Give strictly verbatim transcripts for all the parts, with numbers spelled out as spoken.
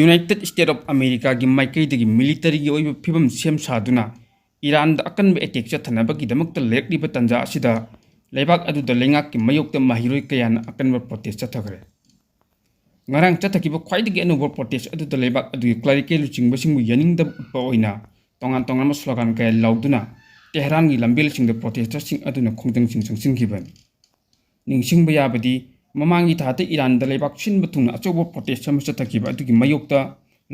United States of Americaꯒꯤ ꯃꯥꯏꯀꯩꯗꯒꯤ militaryꯒꯤ ꯑꯣꯏꯕ ꯐꯤꯕꯝ ꯁꯦꯝ ꯁꯥꯗꯨꯅ ꯏꯔꯥꯟꯗ ꯑꯀꯟꯕ attack ꯆꯠꯊꯅꯕꯒꯤꯗꯃꯛꯇ ꯂꯩꯔꯛꯂꯤꯕ ꯇꯥꯟꯖꯥ ꯑꯁꯤꯗ, ꯂꯩꯕꯥꯛ ꯑꯗꯨꯗ ꯂꯩꯉꯥꯛꯀꯤ ꯃꯥꯌꯣꯛꯇ ꯃꯍꯩꯔꯣꯏ ꯀꯌꯥꯅ ꯑꯀꯟꯕ protest ꯆꯠꯊꯈ꯭ꯔꯦ꯫ ꯉꯔꯥꯡ ꯆꯠꯊꯈꯤꯕ ꯈ꯭ꯋꯥꯏꯗꯒꯤ ꯑꯅꯧꯕ protest ꯑꯗꯨꯗ ꯂꯩꯕꯥꯛ ꯑꯗꯨꯒꯤ clerical ꯂꯨꯆꯤꯡꯕꯁꯤꯡꯕꯨ ꯌꯥꯅꯤꯡꯗꯕ ꯎꯠꯄ ꯑꯣꯏꯅ ꯇꯣꯉꯥꯟ ꯇꯣꯉꯥꯟꯕ slogan ꯀꯌꯥ ꯂꯥꯎꯗꯨꯅ ꯇꯦꯍꯔꯥꯟꯒꯤ ꯂꯝꯕꯦꯜꯁꯤꯡꯗ protesterꯁꯤꯡ ꯑꯗꯨꯅ ꯈꯣꯡꯖꯪꯁꯤꯡ ꯆꯪꯁꯤꯟꯈꯤꯕꯅꯤ꯫ ꯅꯤꯡꯁꯤꯡꯕ ꯌꯥꯕꯗꯤ, ꯃꯃꯥꯡꯒꯤ ꯊꯥꯗ ꯏꯔꯥꯟꯗ ꯂꯩꯕꯥꯛ ꯁꯤꯟꯕ ꯊꯨꯡꯅ ꯑꯆꯧꯕ protest ꯑꯃ ꯆꯠꯊꯈꯤꯕ ꯑꯗꯨꯒꯤ ꯃꯥꯌꯣꯛꯇ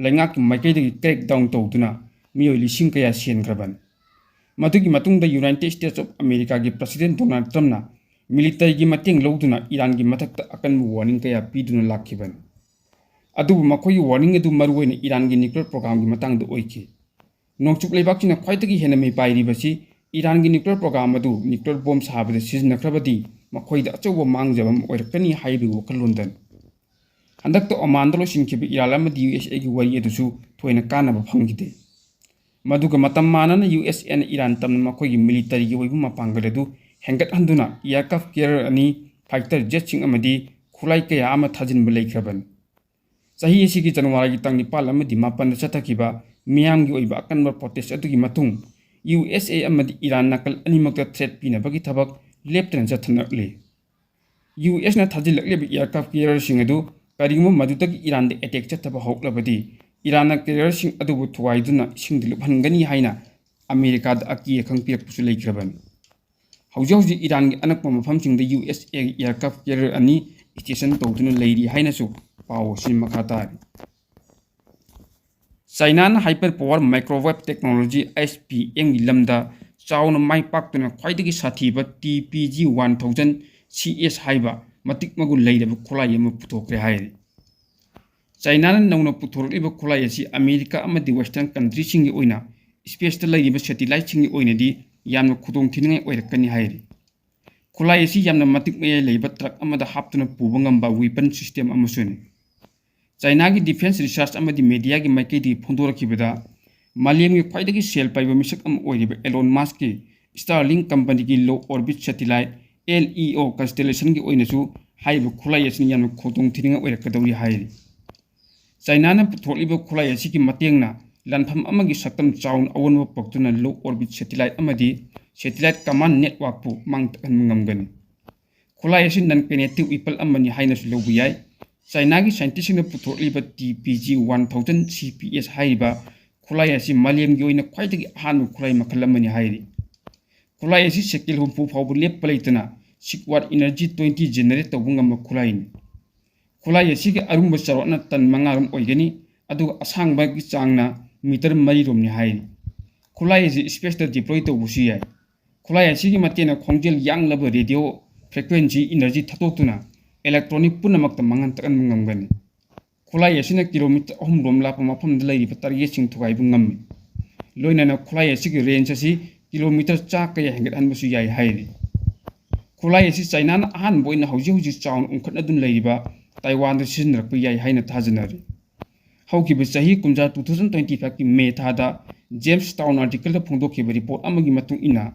ꯂꯩꯉꯥꯛꯀꯤ ꯃꯥꯏꯀꯩꯗꯒꯤ crackdown ꯇꯧꯗꯨꯅ ꯃꯤꯑꯣꯏ ꯂꯤꯁꯤꯡ ꯀꯌꯥ ꯁꯤꯍꯟꯈ꯭ꯔꯕꯅꯤ꯫ ꯃꯗꯨꯒꯤ ꯃꯇꯨꯡꯗ United States of Americaꯒꯤ President Donald Trumpꯅ militaryꯒꯤ ꯃꯇꯦꯡ ꯂꯧꯗꯨꯅ ꯏꯔꯥꯟꯒꯤ ꯃꯊꯛꯇ ꯑꯀꯟꯕ warning ꯀꯌꯥ ꯄꯤꯗꯨꯅ ꯂꯥꯛꯈꯤꯕꯅꯤ꯫ ꯑꯗꯨꯕꯨ ꯃꯈꯣꯏꯒꯤ warning ꯑꯗꯨ ꯃꯔꯨꯑꯣꯏꯅ ꯏꯔꯥꯟꯒꯤ nuclear programꯒꯤ ꯃꯇꯥꯡꯗ ꯑꯣꯏꯈꯤ꯫ ꯅꯣꯡꯆꯨꯞ ꯂꯩꯕꯥꯛꯁꯤꯡꯅ ꯈ꯭ꯋꯥꯏꯗꯒꯤ ꯍꯦꯟꯅ ꯃꯤꯄꯥꯏꯔꯤꯕꯁꯤ ꯏꯔꯥꯟꯒꯤ nuclear program ꯑꯗꯨ nuclear bomb ꯁꯥꯕꯗ ꯁꯤꯖꯤꯟꯅꯈ꯭ꯔꯕꯗꯤ ꯃꯈꯣꯏꯗ ꯑꯆꯧꯕ ꯃꯥꯡꯖꯕ ꯑꯃ ꯑꯣꯏꯔꯛꯀꯅꯤ ꯍꯥꯏꯕꯒꯤ ꯋꯥꯈꯜꯂꯣꯟꯗꯅꯤ꯫ ꯍꯟꯗꯛꯇ ꯑꯣꯃꯥꯟꯗ ꯂꯣꯏꯁꯤꯟꯈꯤꯕ ꯏꯔꯥꯟ ꯑꯃꯗꯤ USAꯒꯤ ꯋꯥꯔꯤ ꯑꯗꯨꯁꯨ ꯊꯣꯏꯅ ꯀꯥꯟꯅꯕ ꯐꯪꯈꯤꯗꯦ꯫ ꯃꯗꯨꯒ ꯃꯇꯝ ꯃꯥꯟꯅꯅ USAꯅ ꯏꯔꯥꯟ ꯇꯝꯅ ꯃꯈꯣꯏꯒꯤ militaryꯒꯤ ꯑꯣꯏꯕ ꯃꯄꯥꯡꯒꯜ ꯑꯗꯨ ꯍꯦꯟꯒꯠꯍꯟꯗꯨꯅ aircraft carrier ꯑꯅꯤ, fighter jetꯁꯤꯡ ꯑꯃꯗꯤ ꯈꯨꯠꯂꯥꯏ ꯀꯌꯥ ꯑꯃ ꯊꯥꯖꯤꯟꯕ ꯂꯩꯈ꯭ꯔꯕꯅꯤ꯫ ꯆꯍꯤ ꯑꯁꯤꯒꯤ ꯖꯅꯋꯥꯔꯤꯒꯤ ꯇꯥꯡ ꯅꯤꯄꯥꯜ ꯑꯃꯗꯤ ꯃꯥꯄꯟꯗ ꯆꯠꯊꯈꯤꯕ ꯃꯤꯌꯥꯝꯒꯤ ꯑꯣꯏꯕ ꯑꯀꯟꯕ protest ꯑꯗꯨꯒꯤ ꯃꯇꯨꯡ, USA ꯑꯃꯗꯤ ꯏꯔꯥꯟ ꯅꯥꯀꯜ ꯑꯅꯤꯃꯛꯇ threat ꯄꯤꯅꯕꯒꯤ ꯊꯕꯛ ꯂꯦꯞꯇꯅ ꯆꯠꯊꯅꯔꯛꯂꯤ꯫ USꯅ ꯊꯥꯖꯤꯜꯂꯛꯂꯤꯕ aircraft carrierꯁꯤꯡ ꯑꯗꯨ ꯀꯔꯤꯒꯨꯝꯕ ꯃꯗꯨꯗꯒꯤ ꯏꯔꯥꯟꯗ attack ꯆꯠꯊꯕ ꯍꯧꯔꯛꯂꯕꯗꯤ, ꯏꯔꯥꯟꯅ carrierꯁꯤꯡ ꯑꯗꯨꯕꯨ ꯊꯨꯒꯥꯏꯗꯨꯅ ꯏꯁꯤꯡꯗ ꯂꯨꯞꯍꯟꯒꯅꯤ ꯍꯥꯏꯅ ꯑꯃꯦꯔꯤꯀꯥꯗ ꯑꯀꯤ ꯑꯈꯪ ꯄꯤꯔꯛꯄꯁꯨ ꯂꯩꯈ꯭ꯔꯕꯅꯤ꯫ ꯍꯧꯖꯤꯛ ꯍꯧꯖꯤꯛ ꯏꯔꯥꯟꯒꯤ ꯑꯅꯛꯄ ꯃꯐꯝꯁꯤꯡꯗ USAꯒꯤ aircraft carrier ꯑꯅꯤ station ꯇꯧꯗꯨꯅ ꯂꯩꯔꯤ ꯍꯥꯏꯅꯁꯨ ꯄꯥꯎ ꯑꯁꯤ ꯃꯈꯥ ꯇꯥꯔꯤ꯫ ꯆꯥꯏꯅꯥꯅ hyper power microwave technology, HPMꯒꯤ ꯂꯝꯗ ꯆꯥꯎꯅ ꯃꯥꯏ ꯄꯥꯛꯇꯨꯅ ꯈ꯭ꯋꯥꯏꯗꯒꯤ ꯁꯥꯊꯤꯕ TPG one thousand CS ꯍꯥꯏꯕ ꯃꯇꯤꯛ ꯃꯒꯨꯟ ꯂꯩꯔꯕ ꯈꯨꯠꯂꯥꯏ ꯑꯃ ꯄꯨꯊꯣꯛꯈ꯭ꯔꯦ ꯍꯥꯏꯔꯤ꯫ ꯆꯥꯏꯅꯥꯅ ꯅꯧꯅ ꯄꯨꯊꯣꯔꯛꯂꯤꯕ ꯈꯨꯠꯂꯥꯏ ꯑꯁꯤ ꯑꯃꯦꯔꯤꯀꯥ ꯑꯃꯗꯤ western countryꯁꯤꯡꯒꯤ ꯑꯣꯏꯅ spaceꯇ ꯂꯩꯔꯤꯕ satelliteꯁꯤꯡꯒꯤ ꯑꯣꯏꯅꯗꯤ ꯌꯥꯝꯅ ꯈꯨꯗꯣꯡꯊꯤꯅꯤꯡꯉꯥꯏ ꯑꯣꯏꯔꯛꯀꯅꯤ ꯍꯥꯏꯔꯤ꯫ ꯈꯨꯠꯂꯥꯏ ꯑꯁꯤ ꯌꯥꯝꯅ ꯃꯇꯤꯛ ꯃꯌꯥꯏ ꯂꯩꯕ truck ꯑꯃꯗ ꯍꯥꯞꯇꯨꯅ ꯄꯨꯕ ꯉꯝꯕ weapon system ꯑꯃꯁꯨꯅꯤ꯫ ꯆꯥꯏꯅꯥꯒꯤ defence research ꯑꯃꯗꯤ mediaꯒꯤ ꯃꯥꯏꯀꯩꯗꯒꯤ ꯐꯣꯡꯗꯣꯔꯛꯈꯤꯕꯗ, ꯃꯥꯂꯦꯝꯒꯤ ꯈ꯭ꯋꯥꯏꯗꯒꯤ ꯁꯦꯜ ꯄꯥꯏꯕ ꯃꯤꯁꯛ ꯑꯃ ꯑꯣꯏꯔꯤꯕ Elon Muskꯀꯤ Starlink companyꯒꯤ low orbit satellite, LEO constellationꯒꯤ ꯑꯣꯏꯅꯁꯨ ꯍꯥꯏꯔꯤꯕ ꯈꯨꯠꯂꯥꯏ ꯑꯁꯤꯅ ꯌꯥꯝꯅ ꯈꯨꯗꯣꯡꯊꯤꯅꯤꯡꯉꯥꯏ ꯑꯣꯏꯔꯛꯀꯗꯧꯔꯤ ꯍꯥꯏꯔꯤ꯫ ꯆꯥꯏꯅꯥꯅ ꯄꯨꯊꯣꯛꯂꯤꯕ ꯈꯨꯠꯂꯥꯏ ꯑꯁꯤꯒꯤ ꯃꯇꯦꯡꯅ ꯂꯥꯟꯐꯝ ꯑꯃꯒꯤ ꯁꯛꯇꯝ ꯆꯥꯎꯅ ꯑꯑꯣꯟꯕ ꯄꯨꯔꯛꯇꯨꯅ low orbit satellite ꯑꯃꯗꯤ satellite command networkꯄꯨ ꯃꯥꯡ ꯇꯥꯛꯍꯟꯕ ꯉꯝꯒꯅꯤ꯫ ꯈꯨꯠꯂꯥꯏ ꯑꯁꯤ non kinetic weapon ꯑꯃꯅꯤ ꯍꯥꯏꯅꯁꯨ ꯂꯧꯕ ꯌꯥꯏ꯫ ꯆꯥꯏꯅꯥꯒꯤ scientistꯁꯤꯡꯅ ꯄꯨꯊꯣꯔꯛꯂꯤꯕ T P G one thousand C P S ꯍꯥꯏꯔꯤꯕ ꯈꯨꯠꯂꯥꯏ ꯑꯁꯤ ꯃꯥꯂꯦꯝꯒꯤ ꯑꯣꯏꯅ ꯈ꯭ꯋꯥꯏꯗꯒꯤ ꯑꯍꯥꯟꯕ ꯈꯨꯠꯂꯥꯏ ꯃꯈꯜ ꯑꯃꯅꯤ ꯍꯥꯏꯔꯤ꯫ ꯈꯨꯠꯂꯥꯏ ꯑꯁꯤ ꯁꯦꯀꯦꯟ ꯍꯨꯝꯐꯨ ꯐꯥꯎꯕ ꯂꯦꯞꯄ ꯂꯩꯇꯅ six watt energy twenty generate ꯇꯧꯕ ꯉꯝꯕ ꯈꯨꯠꯂꯥꯏꯅꯤ꯫ ꯈꯨꯠꯂꯥꯏ ꯑꯁꯤꯒꯤ ꯑꯔꯨꯝꯕ ꯆꯥꯎꯔꯥꯛꯅ ꯇꯟ ꯃꯉꯥ ꯔꯣꯝ ꯑꯣꯏꯒꯅꯤ, ꯑꯗꯨꯒ ꯑꯁꯥꯡꯕꯒꯤ ꯆꯥꯡꯅ meter ꯃꯔꯤ ꯔꯣꯝꯅꯤ ꯍꯥꯏꯔꯤ꯫ ꯈꯨꯠꯂꯥꯏ ꯑꯁꯤ spaceꯇ deploy ꯇꯧꯕꯁꯨ ꯌꯥꯏ꯫ ꯈꯨꯠꯂꯥꯏ ꯑꯁꯤꯒꯤ ꯃꯇꯦꯡꯅ ꯈꯣꯡꯖꯦꯜ ꯌꯥꯡꯂꯕ radio frequency energy ꯊꯥꯗꯣꯛꯇꯨꯅ electronic ꯄꯨꯝꯅꯃꯛꯇ ꯃꯥꯡꯍꯟ ꯇꯥꯛꯍꯟꯕ ꯉꯝꯒꯅꯤ꯫ ꯈꯨꯠꯂꯥꯏ ꯑꯁꯤꯅ kilometre ꯑꯍꯨꯝ ꯔꯣꯝ ꯂꯥꯞꯄ ꯃꯐꯝꯗ ꯂꯩꯔꯤꯕ targetꯁꯤꯡ ꯊꯨꯒꯥꯏꯕ ꯉꯝꯃꯤ꯫ ꯂꯣꯏꯅꯅ ꯈꯨꯠꯂꯥꯏ ꯑꯁꯤꯒꯤ range ꯑꯁꯤ kilometre ꯆꯥ ꯀꯌꯥ ꯍꯦꯟꯒꯠꯍꯟꯕꯁꯨ ꯌꯥꯏ ꯍꯥꯏꯔꯤ꯫ ꯈꯨꯠꯂꯥꯏ ꯑꯁꯤ ꯆꯥꯏꯅꯥꯅ ꯑꯍꯥꯟꯕ ꯑꯣꯏꯅ ꯍꯧꯖꯤꯛ ꯍꯧꯖꯤꯛ ꯆꯥꯎꯅ ꯎꯪꯈꯠꯅꯗꯨꯅ ꯂꯩꯔꯤꯕ ꯇꯥꯏꯋꯥꯟꯗ ꯁꯤꯖꯤꯟꯅꯔꯛꯄ ꯌꯥꯏ ꯍꯥꯏꯅ ꯊꯥꯖꯅꯔꯤ꯫ ꯍꯧꯈꯤꯕ ꯆꯍꯤ ꯀꯨꯝꯖꯥ two thousand twenty fiveꯀꯤ May ꯊꯥꯗ Jamestown articleꯗ ꯐꯣꯡꯗꯣꯛꯈꯤꯕ report ꯑꯃꯒꯤ ꯃꯇꯨꯡ ꯏꯟꯅ,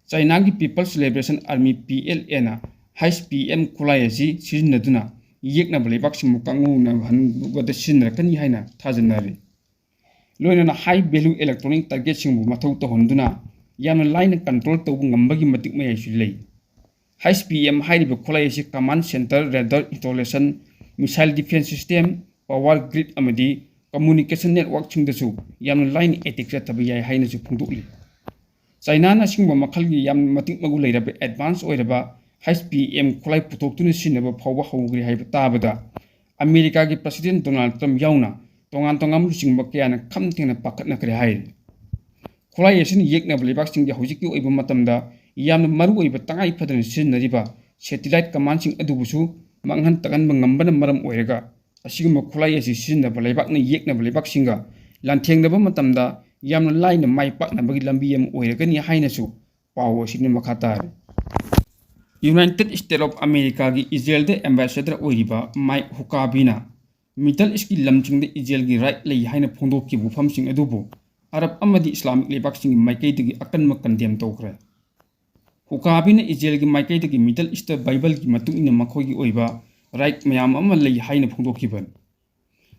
ꯆꯥꯏꯅꯥꯒꯤ People's Liberation Army, P L Aꯅ H P M ꯈꯨꯠꯂꯥꯏ ꯑꯁꯤ ꯁꯤꯖꯤꯟꯅꯗꯨꯅ ꯌꯦꯛꯅꯕ ꯂꯩꯕꯥꯛꯁꯤꯡꯕꯨ ꯀꯥꯡꯂꯣꯟꯅꯍꯟꯕꯗ ꯁꯤꯖꯤꯟꯅꯔꯛꯀꯅꯤ ꯍꯥꯏꯅ ꯊꯥꯖꯅꯔꯤ꯫ ꯂꯣꯏꯅꯅ high value electronic targetꯁꯤꯡꯕꯨ ꯃꯊꯧ ꯇꯧꯍꯟꯗꯨꯅ ꯌꯥꯝꯅ ꯂꯥꯏꯅ control ꯇꯧꯕ ꯉꯝꯕꯒꯤ ꯃꯇꯤꯛ ꯃꯌꯥꯏꯁꯨ ꯂꯩ꯫ H P M ꯍꯥꯏꯔꯤꯕ ꯈꯨꯠꯂꯥꯏ ꯑꯁꯤ command center, radar installation, missile defense system, power grid ꯑꯃꯗꯤ communication networkꯁꯤꯡꯗꯁꯨ ꯌꯥꯝꯅ ꯂꯥꯏꯅ attack ꯆꯠꯊꯕ ꯌꯥꯏ ꯍꯥꯏꯅꯁꯨ ꯐꯣꯡꯗꯣꯛꯂꯤ꯫ ꯆꯥꯏꯅꯥꯅ ꯑꯁꯤꯒꯨꯝꯕ ꯃꯈꯜꯒꯤ ꯌꯥꯝꯅ ꯃꯇꯤꯛ ꯃꯒꯨꯟ ꯂꯩꯔꯕ advance ꯑꯣꯏꯔꯕ H P M ꯈꯨꯠꯂꯥꯏ ꯄꯨꯊꯣꯛꯇꯨꯅ ꯁꯤꯖꯤꯟꯅꯕ ꯐꯥꯎꯕ ꯍꯧꯈ꯭ꯔꯦ ꯍꯥꯏꯕ ꯇꯥꯕꯗ, ꯑꯃꯦꯔꯤꯀꯥꯒꯤ President Donald Trump ꯌꯥꯎꯅ ꯇꯣꯉꯥꯟ ꯇꯣꯉꯥꯟꯕ ꯂꯨꯆꯤꯡꯕ ꯀꯌꯥꯅ ꯈꯝ ꯊꯦꯡꯅ ꯄꯥꯈꯠꯅꯈ꯭ꯔꯦ ꯍꯥꯏꯔꯤ꯫ ꯈꯨꯠꯂꯥꯏ ꯑꯁꯤꯅ ꯌꯦꯛꯅꯕ ꯂꯩꯕꯥꯛꯁꯤꯡꯒꯤ ꯍꯧꯖꯤꯛꯀꯤ ꯑꯣꯏꯕ ꯃꯇꯝꯗ ꯌꯥꯝꯅ ꯃꯔꯨꯑꯣꯏꯕ ꯇꯉꯥꯏ ꯐꯗꯅ ꯁꯤꯖꯤꯟꯅꯔꯤꯕ satellite commandꯁꯤꯡ ꯑꯗꯨꯕꯨꯁꯨ ꯃꯥꯡꯍꯟ ꯇꯥꯛꯍꯟꯕ ꯉꯝꯕꯅ ꯃꯔꯝ ꯑꯣꯏꯔꯒ, ꯑꯁꯤꯒꯨꯝꯕ ꯈꯨꯠꯂꯥꯏ ꯑꯁꯤ ꯁꯤꯖꯤꯟꯅꯕ ꯂꯩꯕꯥꯛꯅ ꯌꯦꯛꯅꯕ ꯂꯩꯕꯥꯛꯁꯤꯡꯒ ꯂꯥꯟꯊꯦꯡꯅꯕ ꯃꯇꯝꯗ ꯌꯥꯝꯅ ꯂꯥꯏꯅ ꯃꯥꯏ ꯄꯥꯛꯅꯕꯒꯤ ꯂꯝꯕꯤ ꯑꯃ ꯑꯣꯏꯔꯒꯅꯤ ꯍꯥꯏꯅꯁꯨ ꯄꯥꯎ ꯑꯁꯤꯅ ꯃꯈꯥ ꯇꯥꯔꯤ꯫ United States of Americaꯒꯤ ꯏꯖꯔꯦꯜꯗ ambassador ꯑꯣꯏꯔꯤꯕ ꯃꯥꯏꯛ ꯍꯨꯀꯥꯕꯤꯅ Middle Eastꯀꯤ ꯂꯝꯁꯤꯡꯗ ꯏꯖꯔꯦꯜꯒꯤ right ꯂꯩ ꯍꯥꯏꯅ ꯐꯣꯡꯗꯣꯛꯈꯤꯕ ꯋꯥꯐꯝꯁꯤꯡ ꯑꯗꯨꯕꯨ ꯑꯔꯕ ꯑꯃꯗꯤ ꯏꯁꯂꯥꯃꯤꯛ ꯂꯩꯕꯥꯛꯁꯤꯡꯒꯤ ꯃꯥꯏꯀꯩꯗꯒꯤ ꯑꯀꯟꯕ condemn ꯇꯧꯈ꯭ꯔꯦ꯫ ꯍꯨꯀꯥꯕꯤꯅ ꯏꯖꯔꯦꯜꯒꯤ ꯃꯥꯏꯀꯩꯗꯒꯤ Middle Eastꯇ ꯕꯥꯏꯕꯜꯒꯤ ꯃꯇꯨꯡ ꯏꯟꯅ ꯃꯈꯣꯏꯒꯤ ꯑꯣꯏꯕ right ꯃꯌꯥꯝ ꯑꯃ ꯂꯩ ꯍꯥꯏꯅ ꯐꯣꯡꯗꯣꯛꯈꯤꯕꯅꯤ꯫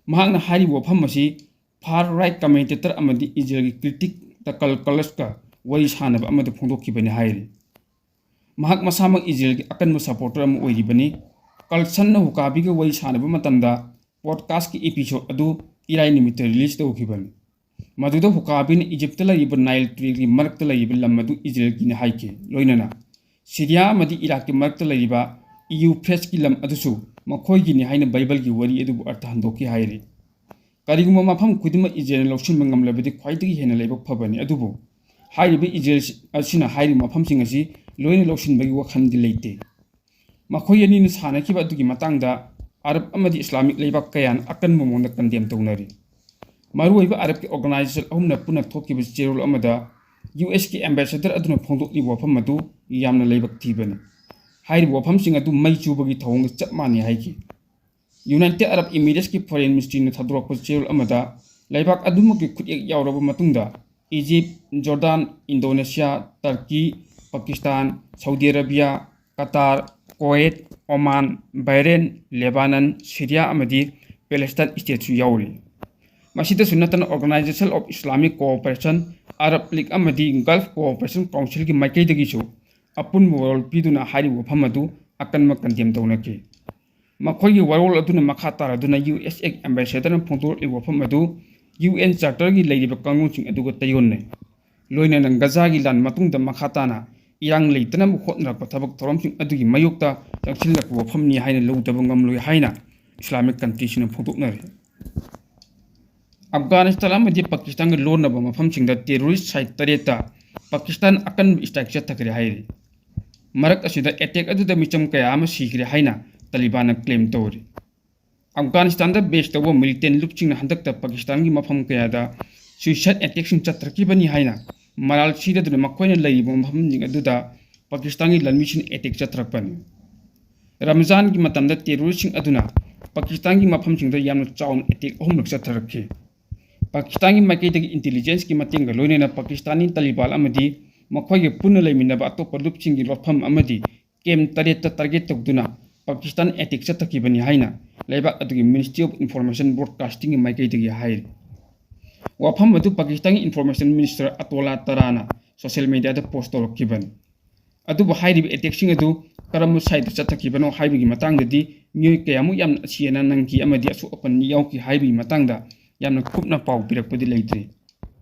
ꯃꯍꯥꯛꯅ ꯍꯥꯏꯔꯤꯕ ꯋꯥꯐꯝ ꯑꯁꯤ far right commentator ꯑꯃꯗꯤ ꯏꯖꯔꯦꯜꯒꯤ critic ꯇꯀꯜ ꯀꯂꯁꯀ ꯋꯥꯔꯤ ꯁꯥꯟꯅꯕ ꯑꯃꯗ ꯐꯣꯡꯗꯣꯛꯈꯤꯕꯅꯤ ꯍꯥꯏꯔꯤ꯫ ꯃꯍꯥꯛ ꯃꯁꯥꯃꯛ ꯏꯖꯔꯦꯜꯒꯤ ꯑꯀꯟꯕ supporter ꯑꯃ ꯑꯣꯏꯔꯤꯕꯅꯤ꯫ ꯀꯜꯁꯟꯅ ꯍꯨꯀꯥꯕꯤꯒ ꯋꯥꯔꯤ ꯁꯥꯟꯅꯕ ꯃꯇꯝꯗ podcastꯀꯤ episode ꯑꯗꯨ ꯏꯔꯥꯏ ꯅꯨꯃꯤꯠꯇ release ꯇꯧꯈꯤꯕꯅꯤ꯫ ꯃꯗꯨꯗ ꯍꯨꯀꯥꯕꯤꯅ ꯏꯖꯤꯞꯇ ꯂꯩꯔꯤꯕ ꯅꯥꯏꯜ ꯇꯨꯔꯦꯜꯒꯤ ꯃꯔꯛꯇ ꯂꯩꯔꯤꯕ ꯂꯝ ꯑꯗꯨ ꯏꯖꯔꯦꯜꯒꯤꯅꯤ ꯍꯥꯏꯈꯤ꯫ ꯂꯣꯏꯅꯅ ꯁꯤꯔꯤꯌꯥ ꯑꯃꯗꯤ ꯏꯔꯥꯛꯀꯤ ꯃꯔꯛꯇ ꯂꯩꯔꯤꯕ ꯏꯌꯨꯐ꯭ꯔꯦꯠꯁꯀꯤ ꯂꯝ ꯑꯗꯨꯁꯨ ꯃꯈꯣꯏꯒꯤꯅꯤ ꯍꯥꯏꯅ ꯕꯥꯏꯕꯜꯒꯤ ꯋꯥꯔꯤ ꯑꯗꯨꯕꯨ ꯑꯔꯊ ꯍꯟꯗꯣꯛꯈꯤ ꯍꯥꯏꯔꯤ꯫ ꯀꯔꯤꯒꯨꯝꯕ ꯃꯐꯝ ꯈꯨꯗꯤꯡꯃꯛ ꯏꯖꯔꯦꯜꯅ ꯂꯧꯁꯤꯟꯕ ꯉꯝꯂꯕꯗꯤ ꯈ꯭ꯋꯥꯏꯗꯒꯤ ꯍꯦꯟꯅ ꯂꯥꯏꯕꯛ ꯐꯕꯅꯤ, ꯑꯗꯨꯕꯨ ꯍꯥꯏꯔꯤꯕ ꯏꯖꯔꯦꯜ ꯑꯁꯤꯅ ꯍꯥꯏꯔꯤꯕ ꯃꯐꯝꯁꯤꯡ ꯑꯁꯤ ꯂꯣꯏꯅ ꯂꯧꯁꯤꯟꯕꯒꯤ ꯋꯥꯈꯜꯗꯤ ꯂꯩꯇꯦ꯫ ꯃꯈꯣꯏ ꯑꯅꯤꯅ ꯁꯥꯟꯅꯈꯤꯕ ꯑꯗꯨꯒꯤ ꯃꯇꯥꯡꯗ ꯑꯔꯕ ꯑꯃꯗꯤ ꯏꯁꯂꯥꯃꯤꯛ ꯂꯩꯕꯥꯛ ꯀꯌꯥꯅ ꯑꯀꯟꯕ ꯃꯑꯣꯡꯗ condemn ꯇꯧꯅꯔꯤ꯫ ꯃꯔꯨꯑꯣꯏꯕ ꯑꯔꯕꯀꯤ organization ꯑꯍꯨꯝꯅ ꯄꯨꯟꯅ ꯊꯣꯛꯈꯤꯕ ꯆꯦꯔꯣꯜ ꯑꯃꯗ ꯌꯨ ꯑꯦꯁꯀꯤ ambassador ꯑꯗꯨꯅ ꯐꯣꯡꯗꯣꯛꯂꯤꯕ ꯋꯥꯐꯝ ꯑꯗꯨ ꯌꯥꯝꯅ ꯂꯥꯏꯕꯛ ꯊꯤꯕꯅꯤ꯫ ꯍꯥꯏꯔꯤꯕ ꯋꯥꯐꯝꯁꯤꯡ ꯑꯗꯨ ꯃꯩ ꯆꯨꯕꯒꯤ ꯊꯧꯑꯣꯡꯒ ꯆꯞ ꯃꯥꯟꯅꯩ ꯍꯥꯏꯈꯤ꯫ United Arab Emiratesꯀꯤ foreign ministryꯅ ꯊꯥꯗꯣꯔꯛꯄ ꯆꯦꯔꯣꯜ ꯑꯃꯗ ꯂꯩꯕꯥꯛ ꯑꯗꯨꯃꯛꯀꯤ ꯈꯨꯠꯌꯦꯛ ꯌꯥꯎꯔꯕ ꯃꯇꯨꯡꯗ Egypt, Jordan, Indonesia, Turkey, Pakistan, Saudi Arabia, Qatar, Kuwait, Oman, Bahrain, Lebanon, Syria ꯑꯃꯗꯤ ꯄꯦꯂꯦꯁꯇꯥꯏꯟ stateꯁꯨ ꯌꯥꯎꯔꯤ꯫ ꯃꯁꯤꯗꯁꯨ ꯅꯠꯇꯅ Organisation of Islamic Cooperation, Arab League ꯑꯃꯗꯤ Gulf Cooperation Councilꯒꯤ ꯃꯥꯏꯀꯩꯗꯒꯤꯁꯨ ꯑꯄꯨꯟꯕ ꯋꯥꯔꯣꯜ ꯄꯤꯗꯨꯅ ꯍꯥꯏꯔꯤꯕ ꯋꯥꯐꯝ ꯑꯗꯨ ꯑꯀꯟꯕ condemn ꯇꯧꯅꯈꯤ꯫ ꯃꯈꯣꯏꯒꯤ ꯋꯥꯔꯣꯜ ꯑꯗꯨꯅ ꯃꯈꯥ ꯇꯥꯔꯗꯨꯅ ꯌꯨ ꯑꯦꯁ ꯑꯦꯒꯤ ambassadorꯅ ꯐꯣꯡꯗꯣꯔꯛꯂꯤꯕ ꯋꯥꯐꯝ ꯑꯗꯨ ꯌꯨ ꯑꯦꯟ Charterꯒꯤ ꯂꯩꯔꯤꯕ ꯀꯥꯡꯂꯣꯟꯁꯤꯡ ꯑꯗꯨꯒ ꯇꯩꯌꯣꯟꯅꯩ꯫ ꯂꯣꯏꯅꯅ ꯒꯖꯥꯒꯤ ꯂꯥꯟ ꯃꯇꯨꯡꯗ ꯃꯈꯥ ꯇꯥꯅ ꯏꯔꯥꯡ ꯂꯩꯇꯅꯕ ꯍꯣꯠꯅꯔꯛꯄ ꯊꯕꯛ ꯊꯧꯔꯝꯁꯤꯡ ꯑꯗꯨꯒꯤ ꯃꯥꯌꯣꯛꯇ ꯆꯪꯁꯤꯜꯂꯛꯄ ꯋꯥꯐꯝꯅꯤ ꯍꯥꯏꯅ ꯂꯧꯗꯕ ꯉꯝꯂꯣꯏ ꯍꯥꯏꯅ Islamic countryꯁꯤꯡꯅ ꯐꯣꯡꯗꯣꯛꯅꯔꯤ꯫ ꯑꯐꯒꯥꯅꯤꯁꯇꯥꯟ ꯑꯃꯗꯤ ꯄꯥꯀꯤꯁꯇꯥꯟꯒ ꯂꯣꯟꯅꯕ ꯃꯐꯝꯁꯤꯡꯗ terrorist site ꯇꯔꯦꯠꯇ ꯄꯥꯀꯤꯁꯇꯥꯟ ꯑꯀꯟꯕ strike ꯆꯠꯊꯈ꯭ꯔꯦ ꯍꯥꯏꯔꯤ꯫ ꯃꯔꯛ ꯑꯁꯤꯗ attack ꯑꯗꯨꯗ ꯃꯤꯆꯝ ꯀꯌꯥ ꯑꯃ ꯁꯤꯈ꯭ꯔꯦ ꯍꯥꯏꯅ ꯇꯥꯂꯤꯕꯥꯟꯅ claim ꯇꯧꯔꯤ꯫ ꯑꯐꯒꯥꯅꯤꯁꯇꯥꯟꯗ base ꯇꯧꯕ militant ꯂꯨꯞꯁꯤꯡꯅ ꯍꯟꯗꯛꯇ ꯄꯥꯀꯤꯁꯇꯥꯟꯒꯤ ꯃꯐꯝ ꯀꯌꯥꯗ suicide attackꯁꯤꯡ ꯆꯠꯊꯔꯛꯈꯤꯕꯅꯤ ꯍꯥꯏꯅ ꯃꯔꯥꯜ ꯁꯤꯔꯗꯨꯅ ꯃꯈꯣꯏꯅ ꯂꯩꯔꯤꯕ ꯃꯐꯝꯁꯤꯡ ꯑꯗꯨꯗ ꯄꯥꯀꯤꯁꯇꯥꯟꯒꯤ ꯂꯥꯟꯃꯤꯁꯤꯡꯅ attack ꯆꯠꯊꯔꯛꯄꯅꯤ꯫ ꯔꯃꯖꯥꯟꯒꯤ ꯃꯇꯝꯗ terroristꯁꯤꯡ ꯑꯗꯨꯅ ꯄꯥꯀꯤꯁꯇꯥꯟꯒꯤ ꯃꯐꯝꯁꯤꯡꯗ ꯌꯥꯝꯅ ꯆꯥꯎꯅ attack ꯑꯍꯨꯝꯂꯛ ꯆꯠꯊꯔꯛꯈꯤ꯫ ꯄꯥꯀꯤꯁꯇꯥꯟꯒꯤ ꯃꯥꯏꯀꯩꯗꯒꯤ intelligenceꯀꯤ ꯃꯇꯦꯡꯒ ꯂꯣꯏꯅꯅ ꯄꯥꯀꯤꯁꯇꯥꯅꯤ ꯇꯥꯂꯤꯕꯥꯟ ꯑꯃꯗꯤ ꯃꯈꯣꯏꯒ ꯄꯨꯟꯅ ꯂꯩꯃꯤꯟꯅꯕ ꯑꯇꯣꯞꯄ ꯂꯨꯞꯁꯤꯡꯒꯤ ꯂꯣꯠꯐꯝ ꯑꯃꯗꯤ camp ꯇꯔꯦꯠꯇ target ꯇꯧꯗꯨꯅ ꯄꯥꯀꯤꯁꯇꯥꯟ ꯑꯦꯇꯦꯛ ꯆꯠꯊꯈꯤꯕꯅꯤ ꯍꯥꯏꯅ ꯂꯩꯕꯥꯛ ꯑꯗꯨꯒꯤ Ministry of Information Broadcastingꯒꯤ ꯃꯥꯏꯀꯩꯗꯒꯤ ꯍꯥꯏꯔꯤ꯫ ꯋꯥꯐꯝ ꯑꯗꯨ ꯄꯥꯀꯤꯁꯇꯥꯟꯒꯤ Information Minister ꯑꯇꯣꯂꯥ ꯇꯔꯥꯅ social mediaꯗ post ꯇꯧꯔꯛꯈꯤꯕꯅꯤ꯫ ꯑꯗꯨꯕꯨ ꯍꯥꯏꯔꯤꯕ ꯑꯦꯇꯦꯛꯁꯤꯡ ꯑꯗꯨ ꯀꯔꯝꯕ ꯁꯥꯏꯠꯇ ꯆꯠꯊꯈꯤꯕꯅꯣ ꯍꯥꯏꯕꯒꯤ ꯃꯇꯥꯡꯗꯗꯤ, ꯃꯤꯑꯣꯏ ꯀꯌꯥꯃꯨꯛ ꯌꯥꯝꯅ ꯑꯁꯤ ꯑꯅꯥ ꯅꯪꯈꯤ ꯑꯃꯗꯤ ꯑꯁꯣꯛ ꯑꯄꯟ ꯌꯥꯎꯈꯤ ꯍꯥꯏꯕꯒꯤ ꯃꯇꯥꯡꯗ ꯌꯥꯝꯅ ꯀꯨꯞꯅ ꯄꯥꯎ ꯄꯤꯔꯛꯄꯗꯤ ꯂꯩꯇ꯭ꯔꯤ꯫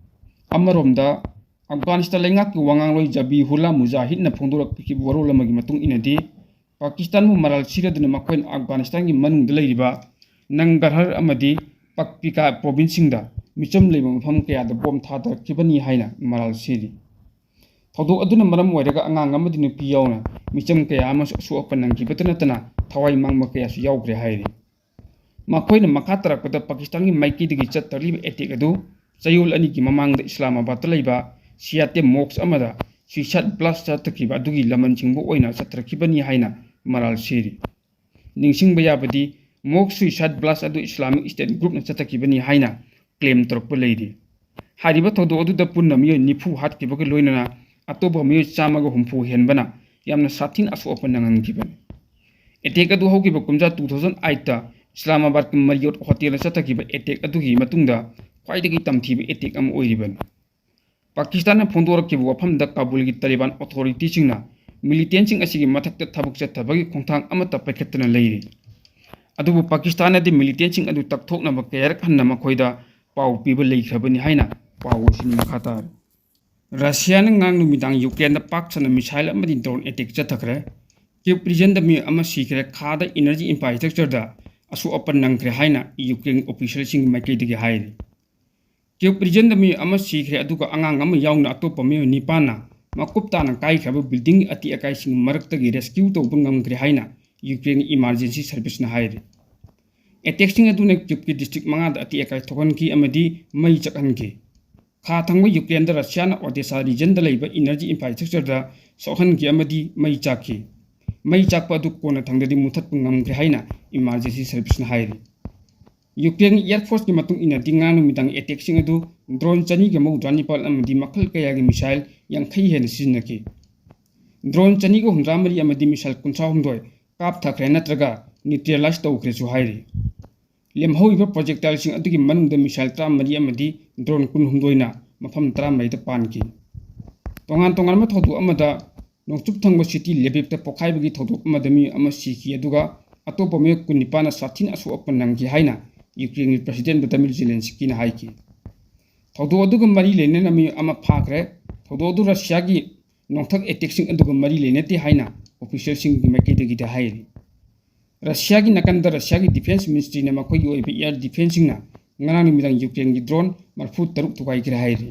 ꯑꯃꯔꯣꯝꯗ, ꯑꯐꯒꯥꯅꯤꯁꯇꯥꯟ ꯂꯩꯉꯥꯛꯀꯤ ꯋꯥꯉꯥꯡꯂꯣꯏ ꯖꯕꯤꯍꯨꯜꯂꯥ ꯃꯨꯖꯥꯍꯤꯗꯅ ꯐꯣꯡꯗꯣꯔꯛꯈꯤꯕ ꯋꯥꯔꯣꯜ ꯑꯃꯒꯤ ꯃꯇꯨꯡ ꯏꯟꯅꯗꯤ, ꯄꯥꯀꯤꯁꯇꯥꯟꯕꯨ ꯃꯔꯥꯜ ꯁꯤꯔꯗꯨꯅ ꯃꯈꯣꯏꯅ ꯑꯐꯒꯥꯅꯤꯁꯇꯥꯟꯒꯤ ꯃꯅꯨꯡꯗ ꯂꯩꯔꯤꯕ ꯅꯪꯒꯔꯍꯔ ꯑꯃꯗꯤ ꯄꯛꯄꯤꯀꯥ provinceꯁꯤꯡꯗ ꯃꯤꯆꯝ ꯂꯩꯕ ꯃꯐꯝ ꯀꯌꯥꯗ ꯕꯣꯝ ꯊꯥꯗꯔꯛꯈꯤꯕꯅꯤ ꯍꯥꯏꯅ ꯃꯔꯥꯜ ꯁꯤꯔꯤ꯫ ꯊꯧꯗꯣꯛ ꯑꯗꯨꯅ ꯃꯔꯝ ꯑꯣꯏꯔꯒ ꯑꯉꯥꯡ ꯑꯃꯗꯤ ꯅꯨꯄꯤ ꯌꯥꯎꯅ ꯃꯤꯆꯝ ꯀꯌꯥ ꯑꯃꯁꯨ ꯑꯁꯣꯛ ꯑꯄꯟ ꯅꯪꯈꯤꯕꯇ ꯅꯠꯇꯅ ꯊꯋꯥꯏ ꯃꯥꯡꯕ ꯀꯌꯥꯁꯨ ꯌꯥꯎꯈ꯭ꯔꯦ ꯍꯥꯏꯔꯤ꯫ ꯃꯈꯣꯏꯅ ꯃꯈꯥ ꯇꯥꯔꯛꯄꯗ ꯄꯥꯀꯤꯁꯇꯥꯟꯒꯤ ꯃꯥꯏꯀꯩꯗꯒꯤ ꯆꯠꯊꯔꯤꯕ ꯑꯦꯇꯦꯛ ꯑꯗꯨ ꯆꯌꯣꯜ ꯑꯅꯤꯒꯤ ꯃꯃꯥꯡꯗ ꯏꯁꯂꯥꯃꯥꯕꯥꯗꯇ ꯂꯩꯕ ꯁꯤꯌꯥꯇꯦ ꯃꯣꯛꯁ ꯑꯃꯗ suicide blast ꯆꯠꯊꯈꯤꯕ ꯑꯗꯨꯒꯤ ꯂꯃꯟ ꯁꯤꯡꯕ ꯑꯣꯏꯅ ꯆꯠꯊꯔꯛꯈꯤꯕꯅꯤ ꯍꯥꯏꯅ ꯃꯔꯥꯜ ꯁꯤꯔꯤ꯫ ꯅꯤꯡꯁꯤꯡꯕ ꯌꯥꯕꯗꯤ, ꯃꯣꯛꯁ suicide blast ꯑꯗꯨ Islamic State groupꯅ ꯆꯠꯊꯈꯤꯕꯅꯤ ꯍꯥꯏꯅ claim ꯇꯧꯔꯛꯄ ꯂꯩꯔꯤ꯫ ꯍꯥꯏꯔꯤꯕ ꯊꯧꯗꯣꯛ ꯑꯗꯨꯗ ꯄꯨꯟꯅ ꯃꯤꯑꯣꯏ ꯅꯤꯐꯨ ꯍꯥꯠꯈꯤꯕꯒ ꯂꯣꯏꯅꯅ ꯑꯇꯣꯞꯄ ꯃꯤꯑꯣꯏ ꯆꯥꯝꯃꯒ ꯍꯨꯝꯐꯨ ꯍꯦꯟꯕꯅ ꯌꯥꯝꯅ ꯁꯥꯊꯤꯅ ꯑꯁꯣꯛ ꯑꯄꯟ ꯅꯪꯍꯟꯈꯤꯕꯅꯤ꯫ ꯑꯦꯇꯦꯛ ꯑꯗꯨ ꯍꯧꯈꯤꯕ ꯀꯨꯝꯖꯥ two thousand eightꯇ ꯏꯁꯂꯥꯃꯥꯕꯥꯗꯀꯤ Marriott Hotelꯗ ꯆꯠꯊꯈꯤꯕ ꯑꯦꯇꯦꯛ ꯑꯗꯨꯒꯤ ꯃꯇꯨꯡꯗ ꯈ꯭ꯋꯥꯏꯗꯒꯤ ꯇꯝꯊꯤꯕ ꯑꯦꯇꯦꯛ ꯑꯃ ꯑꯣꯏꯔꯤꯕꯅꯤ꯫ ꯄꯥꯀꯤꯁꯇꯥꯟꯅ ꯐꯣꯡꯗꯣꯔꯛꯈꯤꯕ ꯋꯥꯐꯝꯗ ꯀꯥꯕꯨꯜꯒꯤ ꯇꯥꯂꯤꯕꯥꯟ authorityꯁꯤꯡꯅ militantꯁꯤꯡ ꯑꯁꯤꯒꯤ ꯃꯊꯛꯇ ꯊꯕꯛ ꯆꯠꯊꯕꯒꯤ ꯈꯣꯡꯊꯥꯡ ꯑꯃꯠꯇ ꯄꯥꯏꯈꯠꯇꯅ ꯂꯩꯔꯤ꯫ ꯑꯗꯨꯕꯨ ꯄꯥꯀꯤꯁꯇꯥꯟꯅꯗꯤ militantꯁꯤꯡ ꯑꯗꯨ ꯇꯛꯊꯣꯛꯅꯕ ꯀꯌꯥꯔꯛ ꯍꯟꯅ ꯃꯈꯣꯏꯗ ꯄꯥꯎ ꯄꯤꯕ ꯂꯩꯈ꯭ꯔꯕꯅꯤ ꯍꯥꯏꯅ ꯄꯥꯎ ꯑꯁꯤꯅ ꯃꯈꯥ ꯇꯥꯔꯤ꯫ ꯔꯁꯤꯌꯥꯅ ꯉꯔꯥꯡ ꯅꯨꯃꯤꯗꯥꯡ ꯌꯨꯀ꯭ꯔꯦꯟꯗ ꯄꯥꯛ ꯁꯟꯅ missile ꯑꯃꯗꯤ drone attack ꯆꯠꯊꯈ꯭ꯔꯦ꯫ Kyiv regionꯗ ꯃꯤꯑꯣꯏ ꯑꯃ ꯁꯤꯈ꯭ꯔꯦ, ꯈꯥꯗ energy infrastructureꯗ ꯑꯁꯣꯛ ꯑꯄꯟ ꯅꯪꯈ꯭ꯔꯦ ꯍꯥꯏꯅ ꯌꯨꯀ꯭ꯔꯦꯟꯒꯤ officialꯁꯤꯡꯒꯤ ꯃꯥꯏꯀꯩꯗꯒꯤ ꯍꯥꯏꯔꯤ꯫ Kyiv regionꯗ ꯃꯤꯑꯣꯏ ꯑꯃ ꯁꯤꯈ꯭ꯔꯦ, ꯑꯗꯨꯒ ꯑꯉꯥꯡ ꯑꯃ ꯌꯥꯎꯅ ꯑꯇꯣꯞꯄ ꯃꯤꯑꯣꯏ ꯅꯤꯄꯥꯟꯅ ꯃꯀꯨꯞ ꯇꯥꯅ ꯀꯥꯏꯈ꯭ꯔꯕ buildingꯒꯤ ꯑꯇꯦꯛ ꯑꯀꯥꯏꯁꯤꯡꯒꯤ ꯃꯔꯛꯇꯒꯤ rescue ꯇꯧꯕ ꯉꯝꯈ꯭ꯔꯦ ꯍꯥꯏꯅ ꯌꯨꯀ꯭ꯔꯦꯟꯒꯤ emergency serviceꯅ ꯍꯥꯏꯔꯤ꯫ Attackꯁꯤꯡ ꯑꯗꯨꯅ Kyivꯀꯤ district ꯃꯉꯥꯗ ꯑꯇꯦꯛ ꯑꯀꯥꯏ ꯊꯣꯛꯍꯟꯈꯤ ꯑꯃꯗꯤ ꯃꯩ ꯆꯥꯛꯍꯟꯈꯤ꯫ ꯈꯥ ꯊꯪꯕ ꯌꯨꯀ꯭ꯔꯦꯟꯗ ꯔꯁꯤꯌꯥꯅ Odessa regionꯗ ꯂꯩꯕ energy infrastructureꯗ ꯁꯣꯛꯍꯟꯈꯤ ꯑꯃꯗꯤ ꯃꯩ ꯆꯥꯛꯈꯤ꯫ ꯃꯩ ꯆꯥꯛꯄ ꯑꯗꯨ ꯀꯣꯟꯅꯊꯪꯗꯗꯤ ꯃꯨꯊꯠꯄ ꯉꯝꯈ꯭ꯔꯦ ꯍꯥꯏꯅ emergency serviceꯅ ꯍꯥꯏꯔꯤ꯫ ꯌꯨꯀ꯭ꯔꯦꯟꯒꯤ Air Forceꯀꯤ ꯃꯇꯨꯡ ꯏꯟꯅꯗꯤ, ꯉꯔꯥꯡ ꯅꯨꯃꯤꯗꯥꯡꯒꯤ attackꯁꯤꯡ ꯑꯗꯨ drone ꯆꯅꯤꯒ ꯃꯧꯗ꯭ꯔꯥ ꯅꯤꯄꯥꯜ ꯑꯃꯗꯤ ꯃꯈꯜ ꯀꯌꯥꯒꯤ missile ꯌꯥꯡꯈꯩ ꯍꯦꯟꯅ ꯁꯤꯖꯤꯟꯅꯈꯤ꯫ Drone ꯆꯅꯤꯒ ꯍꯨꯝꯗ꯭ꯔꯥ ꯃꯔꯤ ꯑꯃꯗꯤ missile ꯀꯨꯟꯊ꯭ꯔꯥ ꯍꯨꯝꯗꯣꯏ ꯀꯥꯞꯊꯈ꯭ꯔꯦ ꯅꯠꯇ꯭ꯔꯒ neutralize ꯇꯧꯈ꯭ꯔꯦꯁꯨ ꯍꯥꯏꯔꯤ꯫ ꯂꯦꯝꯍꯧꯔꯤꯕ projectileꯁꯤꯡ ꯑꯗꯨꯒꯤ ꯃꯅꯨꯡꯗ missile ꯇꯔꯥꯃꯔꯤ ꯑꯃꯗꯤ drone ꯀꯨꯟꯍꯨꯝꯗꯣꯏꯅ ꯃꯐꯝ ꯇꯔꯥꯃꯔꯤꯗ ꯄꯥꯟꯈꯤ꯫ ꯇꯣꯉꯥꯟ ꯇꯣꯉꯥꯟꯕ ꯊꯧꯗꯣꯛ ꯑꯃꯗ ꯅꯣꯡꯆꯨꯞ ꯊꯪꯕ city ꯂꯦꯕꯤꯞꯇ ꯄꯣꯈꯥꯏꯕꯒꯤ ꯊꯧꯗꯣꯛ ꯑꯃꯗ ꯃꯤꯑꯣꯏ ꯑꯃ ꯁꯤꯈꯤ, ꯑꯗꯨꯒ ꯑꯇꯣꯞꯄ ꯃꯤꯑꯣꯏ ꯀꯨꯟꯅꯤꯄꯥꯟꯅ ꯁꯥꯊꯤꯅ ꯑꯁꯣꯛ ꯑꯄꯟ ꯅꯪꯈꯤ ꯍꯥꯏꯅ ꯌꯨꯀ꯭ꯔꯦꯟꯒꯤ president Volodymyr Zelenskyꯅ ꯍꯥꯏꯈꯤ꯫ ꯊꯧꯗꯣꯛ ꯑꯗꯨꯒ ꯃꯔꯤ ꯂꯩꯅꯅ ꯃꯤꯑꯣꯏ ꯑꯃ ꯐꯥꯈ꯭ꯔꯦ꯫ ꯊꯧꯗꯣꯛ ꯑꯗꯨ ꯔꯁꯤꯌꯥꯒꯤ ꯅꯣꯡꯊꯛ attackꯁꯤꯡ ꯑꯗꯨꯒ ꯃꯔꯤ ꯂꯩꯅꯗꯦ ꯍꯥꯏꯅ officialꯁꯤꯡꯒꯤ ꯃꯥꯏꯀꯩꯗꯒꯤꯗꯤ ꯍꯥꯏꯔꯤ꯫ ꯔꯁꯤꯌꯥꯒꯤ ꯅꯥꯀꯟꯗ ꯔꯁꯤꯌꯥꯒꯤ defence ministryꯅ ꯃꯈꯣꯏꯒꯤ ꯑꯣꯏꯕ air defenceꯁꯤꯡꯅ ꯉꯔꯥꯡ ꯅꯨꯃꯤꯗꯥꯡ ꯌꯨꯀ꯭ꯔꯦꯟꯒꯤ drone ꯃꯔꯤꯐꯨ ꯇꯔꯨꯛ ꯊꯨꯒꯥꯏꯈ꯭ꯔꯦ ꯍꯥꯏꯔꯤ꯫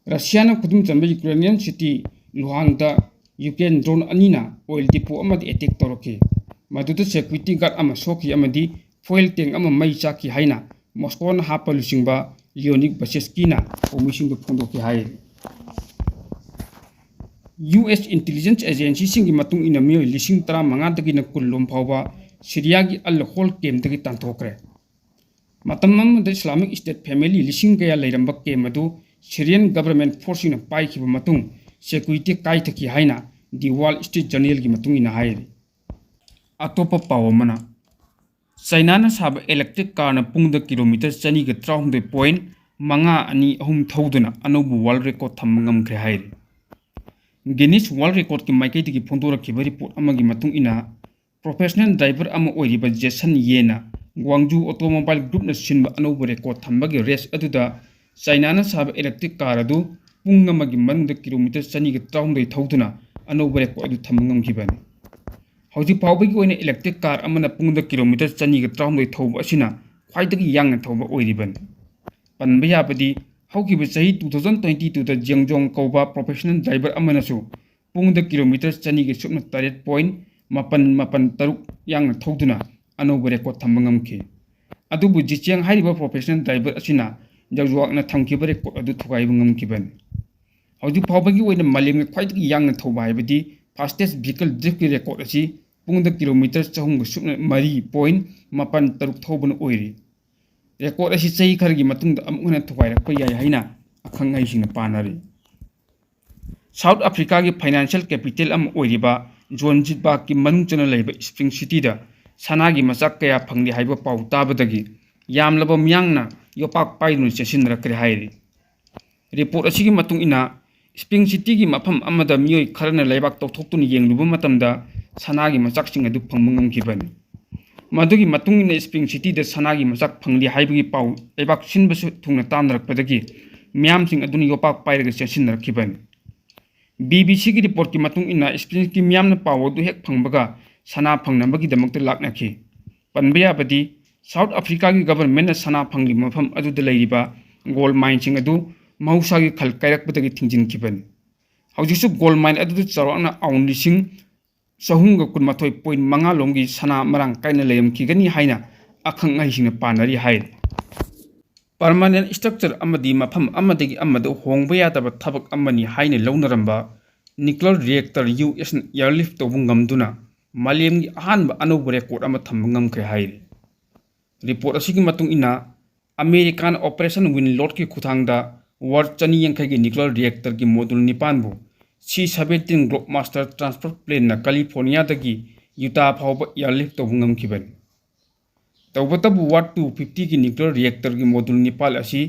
ꯔꯁꯤꯌꯥꯅ ꯈꯨꯗꯨꯝ ꯆꯟꯕ Ukrainian city ꯂꯨꯍꯥꯟꯗ ꯌꯨꯀ꯭ꯔꯦꯟ drone ꯑꯅꯤꯅ oil depot ꯑꯃꯗ attack ꯇꯧꯔꯛꯈꯤ꯫ ꯃꯗꯨꯗ security guard ꯑꯃ ꯁꯣꯛꯈꯤ ꯑꯃꯗꯤ fuel tank ꯑꯃ ꯃꯩ ꯆꯥꯛꯈꯤ ꯍꯥꯏꯅ ꯃꯣꯁꯀꯣꯅ ꯍꯥꯞꯄ ꯂꯨꯆꯤꯡꯕ ꯂꯤꯑꯣꯅꯤꯗ ꯕꯁꯦꯁꯀꯤꯅ ꯄꯥꯎꯃꯤꯁꯤꯡꯗ ꯐꯣꯡꯗꯣꯛꯈꯤ ꯍꯥꯏꯔꯤ꯫ ꯌꯨ ꯑꯦꯁ intelligence agencyꯁꯤꯡꯒꯤ ꯃꯇꯨꯡ ꯏꯟꯅ ꯃꯤꯑꯣꯏ ꯂꯤꯁꯤꯡ ꯇꯔꯥꯃꯉꯥꯗꯒꯤꯅ ꯀꯨꯟ ꯂꯣꯝ ꯐꯥꯎꯕ ꯁꯤꯔꯤꯌꯥꯒꯤ ꯑꯜ ꯍꯣꯜ campꯇꯒꯤ ꯇꯥꯟꯊꯣꯛꯈ꯭ꯔꯦ꯫ ꯃꯇꯝ ꯑꯃꯗ Islamic State family ꯂꯤꯁꯤꯡ ꯀꯌꯥ ꯂꯩꯔꯝꯕ camp ꯑꯗꯨ Syrian government forceꯁꯤꯡꯅ ꯄꯥꯏꯈꯤꯕ ꯃꯇꯨꯡ security ꯀꯥꯏꯊꯈꯤ ꯍꯥꯏꯅ The Wall Street Journalꯒꯤ ꯃꯇꯨꯡ ꯏꯟꯅ ꯍꯥꯏꯔꯤ꯫ ꯑꯇꯣꯞꯄ ꯄꯥꯎ ꯑꯃꯅ, ꯆꯥꯏꯅꯥꯅ ꯁꯥꯕ electric carꯅ ꯄꯨꯡꯗ kilometre ꯆꯅꯤꯒ ꯇꯔꯥꯍꯨꯝꯗꯣꯏ point ꯃꯉꯥ ꯑꯅꯤ ꯑꯍꯨꯝ ꯊꯧꯗꯨꯅ ꯑꯅꯧꯕ world record ꯊꯝꯕ ꯉꯝꯈ꯭ꯔꯦ ꯍꯥꯏꯔꯤ꯫ Guinness World Recordꯀꯤ ꯃꯥꯏꯀꯩꯗꯒꯤ ꯐꯣꯡꯗꯣꯔꯛꯈꯤꯕ report ꯑꯃꯒꯤ ꯃꯇꯨꯡ ꯏꯟꯅ, professional driver ꯑꯃ ꯑꯣꯏꯔꯤꯕ Jason Yeꯅ Guangzhou Automobile Groupꯅ ꯁꯤꯟꯕ ꯑꯅꯧꯕ record ꯊꯝꯕꯒꯤ race ꯑꯗꯨꯗ ꯆꯥꯏꯅꯥꯅ ꯁꯥꯕ electric car ꯑꯗꯨ ꯄꯨꯡ ꯑꯃꯒꯤ ꯃꯅꯨꯡꯗ kilometre ꯆꯅꯤꯒ ꯇꯔꯥꯍꯨꯝꯗꯣꯏ ꯊꯧꯗꯨꯅ ꯑꯅꯧꯕ record ꯑꯗꯨ ꯊꯝꯕ ꯉꯝꯈꯤꯕꯅꯤ꯫ ꯍꯧꯖꯤꯛ ꯐꯥꯎꯕꯒꯤ ꯑꯣꯏꯅ electric car ꯑꯃꯅ ꯄꯨꯡꯗ kilometre ꯆꯅꯤꯒ ꯇꯔꯥꯍꯨꯝꯗꯣꯏ ꯊꯧꯕ ꯑꯁꯤꯅ ꯈ꯭ꯋꯥꯏꯗꯒꯤ ꯌꯥꯡꯅ ꯊꯧꯕ ꯑꯣꯏꯔꯤꯕꯅꯤ꯫ ꯄꯟꯕ ꯌꯥꯕꯗꯤ, ꯍꯧꯈꯤꯕ ꯆꯍꯤ two thousand twenty twoꯗ Zheng Zhong ꯀꯧꯕ professional driver ꯑꯃꯅꯁꯨ ꯄꯨꯡꯗ kilometre ꯆꯅꯤꯒ ꯁꯨꯞꯅ ꯇꯔꯦꯠ point ꯃꯥꯄꯟ ꯃꯥꯄꯟ ꯇꯔꯨꯛ ꯌꯥꯡꯅ ꯊꯧꯗꯨꯅ ꯑꯅꯧꯕ record ꯊꯝꯕ ꯉꯝꯈꯤ꯫ ꯑꯗꯨꯕꯨ Zhicheng ꯍꯥꯏꯔꯤꯕ professional driver ꯑꯁꯤꯅ ꯖꯧꯖ꯭ꯋꯥꯛꯅ ꯊꯝꯈꯤꯕ record ꯑꯗꯨ ꯊꯨꯒꯥꯏꯕ ꯉꯝꯈꯤꯕꯅꯤ꯫ ꯍꯧꯖꯤꯛ ꯐꯥꯎꯕꯒꯤ ꯑꯣꯏꯅ ꯃꯥꯂꯦꯝꯒꯤ ꯈ꯭ꯋꯥꯏꯗꯒꯤ ꯌꯥꯡꯅ ꯊꯧꯕ ꯍꯥꯏꯕꯗꯤ fastest vehicle driftꯀꯤ record ꯑꯁꯤ ꯄꯨꯡꯗ kilometre ꯆꯍꯨꯝꯒ ꯁꯨꯞꯅ ꯃꯔꯤ point ꯃꯥꯄꯟ ꯇꯔꯨꯛ ꯊꯧꯕꯅ ꯑꯣꯏꯔꯤ꯫ Record ꯑꯁꯤ ꯆꯍꯤ ꯈꯔꯒꯤ ꯃꯇꯨꯡꯗ ꯑꯃꯨꯛ ꯍꯟꯅ ꯊꯨꯒꯥꯏꯔꯛꯄ ꯌꯥꯏ ꯍꯥꯏꯅ ꯑꯈꯪ ꯑꯍꯩꯁꯤꯡꯅ ꯄꯥꯅꯔꯤ꯫ South Africaꯒꯤ financial capital ꯑꯃ ꯑꯣꯏꯔꯤꯕ ꯖꯣꯟꯖꯤꯠꯕꯥꯒꯀꯤ ꯃꯅꯨꯡ ꯆꯟꯅ ꯂꯩꯕ ꯏꯁꯄ꯭ꯔꯤꯡ ꯁꯤꯇꯤꯗ ꯁꯅꯥꯒꯤ ꯃꯆꯥꯛ ꯀꯌꯥ ꯐꯪꯂꯤ ꯍꯥꯏꯕ ꯄꯥꯎ ꯇꯥꯕꯗꯒꯤ ꯌꯥꯝꯂꯕ ꯃꯤꯌꯥꯝꯅ ꯌꯣꯄꯥꯛ ꯄꯥꯏꯗꯨꯅ ꯆꯦꯟꯁꯤꯟꯅꯔꯛꯈ꯭ꯔꯦ ꯍꯥꯏꯔꯤ꯫ ꯔꯤꯄꯣꯔꯠ ꯑꯁꯤꯒꯤ ꯃꯇꯨꯡ ꯏꯟꯅ, ꯏꯁꯄ꯭ꯔꯤꯡ ꯁꯤꯇꯤꯒꯤ ꯃꯐꯝ ꯑꯃꯗ ꯃꯤꯑꯣꯏ ꯈꯔꯅ ꯂꯩꯕꯥꯛ ꯇꯧꯊꯣꯛꯇꯨꯅ ꯌꯦꯡꯂꯨꯕ ꯃꯇꯝꯗ ꯁꯅꯥꯒꯤ ꯃꯆꯥꯛꯁꯤꯡ ꯑꯗꯨ ꯐꯪꯕ ꯉꯝꯈꯤꯕꯅꯤ꯫ ꯃꯗꯨꯒꯤ ꯃꯇꯨꯡ ꯏꯟꯅ ꯏꯁꯄ꯭ꯔꯤꯡ ꯁꯤꯇꯤꯗ ꯁꯅꯥꯒꯤ ꯃꯆꯥꯛ ꯐꯪꯂꯤ ꯍꯥꯏꯕꯒꯤ ꯄꯥꯎ ꯂꯩꯕꯥꯛ ꯁꯤꯟꯕꯁꯨ ꯊꯨꯡꯅ ꯇꯥꯟꯅꯔꯛꯄꯗꯒꯤ ꯃꯤꯌꯥꯝꯁꯤꯡ ꯑꯗꯨꯅ ꯌꯣꯄꯥꯛ ꯄꯥꯏꯔꯒ ꯆꯦꯟꯁꯤꯟꯅꯔꯛꯈꯤꯕꯅꯤ꯫ ꯕꯤ ꯕꯤ ꯁꯤꯒꯤ ꯔꯤꯄꯣꯔꯠꯀꯤ ꯃꯇꯨꯡ ꯏꯟꯅ, ꯏꯁꯄ꯭ꯔꯤꯡꯒꯤ ꯃꯤꯌꯥꯝꯅ ꯄꯥꯎ ꯑꯗꯨ ꯍꯦꯛ ꯐꯪꯕꯒ ꯁꯅꯥ ꯐꯪꯅꯕꯒꯤꯗꯃꯛꯇ ꯂꯥꯛꯅꯈꯤ꯫ ꯄꯟꯕ ꯌꯥꯕꯗꯤ, ꯁꯥꯎꯠ ꯑꯐ꯭ꯔꯤꯀꯥꯒꯤ ꯒꯚꯔꯟꯃꯦꯟꯠꯅ ꯁꯅꯥ ꯐꯪꯂꯤꯕ ꯃꯐꯝ ꯑꯗꯨꯗ ꯂꯩꯔꯤꯕ ꯒꯣꯜ ꯃꯥꯏꯟꯁꯤꯡ ꯑꯗꯨ ꯃꯍꯧꯁꯥꯒꯤ ꯈꯜ ꯀꯥꯏꯔꯛꯄꯗꯒꯤ ꯊꯤꯡꯖꯤꯟꯈꯤꯕꯅꯤ꯫ ꯍꯧꯖꯤꯛꯁꯨ ꯒꯣꯜ ꯃꯥꯏꯟ ꯑꯗꯨꯗ ꯆꯥꯎꯔꯥꯛꯅ ꯑꯥꯎꯟ ꯂꯤꯁꯤꯡ ꯆꯍꯨꯝꯒ ꯀꯨꯟꯃꯥꯊꯣꯏ ꯄꯣꯏꯟꯠ ꯃꯉꯥ ꯂꯣꯝꯒꯤ ꯁꯅꯥ ꯃꯔꯥꯡ ꯀꯥꯏꯅ ꯂꯩꯔꯝꯈꯤꯒꯅꯤ ꯍꯥꯏꯅ ꯑꯈꯪ ꯑꯍꯩꯁꯤꯡꯅ ꯄꯥꯅꯔꯤ ꯍꯥꯏꯔꯤ꯫ ꯄꯔꯃꯥꯅꯦꯟꯠ ꯁ꯭ꯇ꯭ꯔꯛꯆꯔ ꯑꯃꯗꯤ ꯃꯐꯝ ꯑꯃꯗꯒꯤ ꯑꯃꯗ ꯍꯣꯡꯕ ꯌꯥꯗꯕ ꯊꯕꯛ ꯑꯃꯅꯤ ꯍꯥꯏꯅ ꯂꯧꯅꯔꯝꯕ ꯅ꯭ꯌꯨꯀ꯭ꯂꯤꯌꯔ ꯔꯤꯌꯦꯛꯇꯔ ꯌꯨ ꯑꯦꯁꯅ ꯑꯦꯌꯔꯂꯤꯐ ꯇꯧꯕ ꯉꯝꯗꯨꯅ ꯃꯥꯂꯦꯝꯒꯤ ꯑꯍꯥꯟꯕ ꯑꯅꯧꯕ ꯔꯦꯀꯣꯔꯗ ꯑꯃ ꯊꯝꯕ ꯉꯝꯈ꯭ꯔꯦ ꯍꯥꯏꯔꯤ꯫ ꯔꯤꯄꯣꯔꯠ ꯑꯁꯤꯒꯤ ꯃꯇꯨꯡ ꯏꯟꯅ, ꯑꯃꯦꯔꯤꯀꯥꯅ ꯑꯣꯄꯔꯦꯁꯟ ꯋꯤꯟꯂꯣꯔꯗꯀꯤ ꯈꯨꯠꯊꯥꯡꯗ ꯋꯥꯠ ꯆꯅꯤ ꯌꯥꯡꯈꯩꯒꯤ ꯅ꯭ꯌꯨꯀ꯭ꯂꯤꯌꯔ ꯔꯤꯌꯦꯛꯇꯔꯒꯤ ꯃꯣꯗꯨꯜ ꯅꯤꯄꯥꯟꯕꯨ ꯁꯤ ꯁꯕꯦꯟꯇꯤꯟ ꯒ꯭ꯂꯣꯕꯃꯥꯁꯇꯔ ꯇ꯭ꯔꯥꯟꯁꯄꯣꯔꯠ ꯄ꯭ꯂꯦꯟꯅ ꯀꯦꯂꯤꯐꯣꯔꯅꯤꯌꯥꯗꯒꯤ ꯌꯨꯇꯥ ꯐꯥꯎꯕ ꯑꯦꯌꯔꯂꯤꯐ ꯇꯧꯕ ꯉꯝꯈꯤꯕꯅꯤ꯫ ꯇꯧꯕꯇꯕꯨ, ꯋꯥꯠ ꯇꯨ ꯐꯤꯐꯇꯤꯒꯤ ꯅ꯭ꯌꯨꯀ꯭ꯂꯤꯌꯔ ꯔꯤꯌꯦꯛꯇꯔꯒꯤ ꯃꯣꯗꯨꯜ ꯅꯤꯄꯥꯜ ꯑꯁꯤ